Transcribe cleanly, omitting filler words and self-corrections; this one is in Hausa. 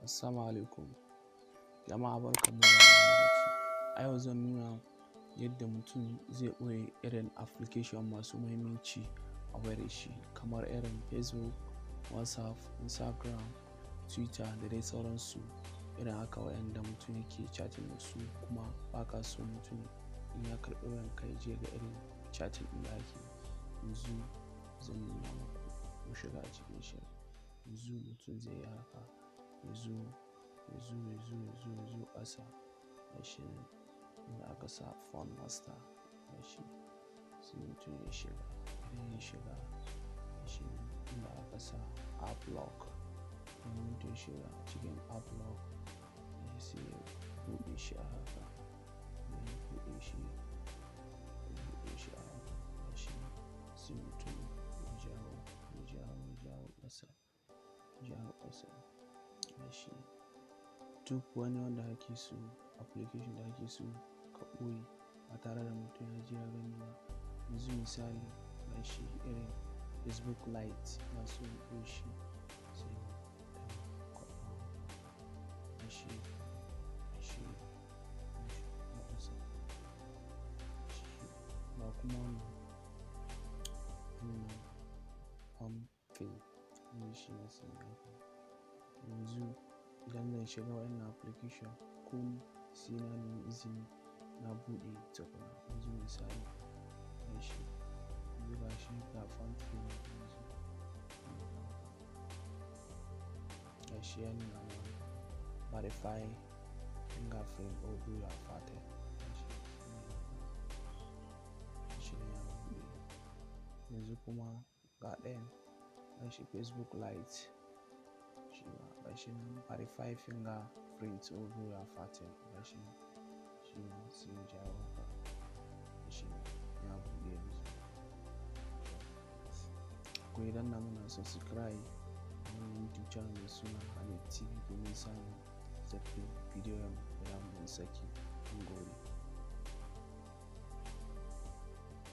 Assalamu alaikum. Jama'a, barkanmu da wannan lokaci. A yau zan nuna yadda mutum zai ɓoye irin application masu muhimmanci a wayar shi, kamar irin Facebook, WhatsApp, Instagram, Twitter da dai sauransu. Irin haka waɗanda mutum yake chatting da su, kuma ba ka so mutum in ya karɓi wayanka ya je ga irin chatting ɗin da ake. Yanzu zan nuna muku, mu shiga cikin shirin. Yanzu mutum zai yi haka, ya zo, ya zo, ya zo, ya zo, ya zo ƙasa, gashi nan inda aka sa Phone Master, gashi, sai mutum ya shiga. Idan ya shiga, gashi nan inda aka sa App Lock. Idan mutum ya shiga cikin App Lock, sai ya buɗe shi a haka. Idan ya buɗe shi, ya buɗe shi a haka, gashi nan, sai mutum ya jawo, ya jawo, ya jawo ƙasa, ya jawo ƙasa, gashi. Duk wani wanda kake so, application da kake so ka ɓoye ba tare da mutum ya je ya gani ba. Yanzu misali, gashi irin Facebook Lite, ina so in ɓoye shi, sai in kwafa gashi, gashi, gashi na ƙasa. Ga kuma wannan Home Pay, yanzu shi ma sai in yi haka. Yanzu idan zan shiga wannan application, komai sai na nemi izini na buɗe tukuna. Yanzu misali, gashi, yanzu gashi ga PalmPay yanzu. Gashi ya nuna mana "Verify fingerprint or do your pattern". Gashi, gashi nan ya buɗe. Yanzu kuma ga ɗayan, gashi Facebook Lite, shi ma gashi nan "Verify fingerprint or do your pattern". Gashi nan, shi ma sai in jawo haka, gashi nan ya buɗe yanzu. Ku yi danna mana subscribe a wannan YouTube channel mai suna Hanif TV domin samun sabbin bidiyon da za mu saki. Mun gode.